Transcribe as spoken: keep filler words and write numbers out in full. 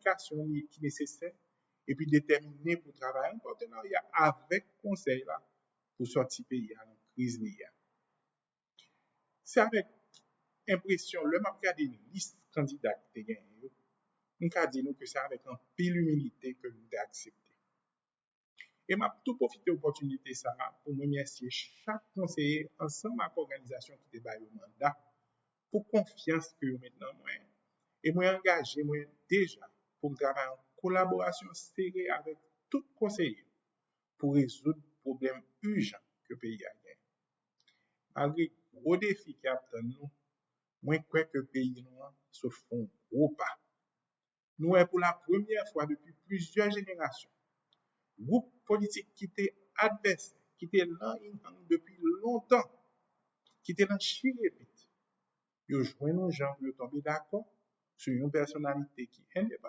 planifikasyon li ki nesesè epi detèmine pou travay an patenarya avèk konsèy la pou sòti peyi a nan kriz li ye a. Se avèk enpresyon, lè m ap gade lis kandida ki te genyen yo, m ka di nou ke se avèk anpil imilite ke nou te aksepte. E m ap tou pwofite opòtinite sa a pou m remèsye chak konseye ansanm ak òganizasyon ki te ba yo manda pou konfyans ke yo met nan mwen. E mwen angaje mwen deja pou m travay an kolaborasyon sere avèk tout konseye pou rezoud pwoblèm ijan ke peyi a genyen. Malgre gwo defi ki ap tann nou, mwen kwè ke peyi nou an sot fè yon gwo pa. Nou wè pou la premyè fwa depi plizyè jenerasyon, gwoup politik ki te advèsè, ki te nan inang depi lontan, ki te nan chirepit, yo jwenn yon jan pou yo tonbe dakò sou yon pèsonalite ki endepandan,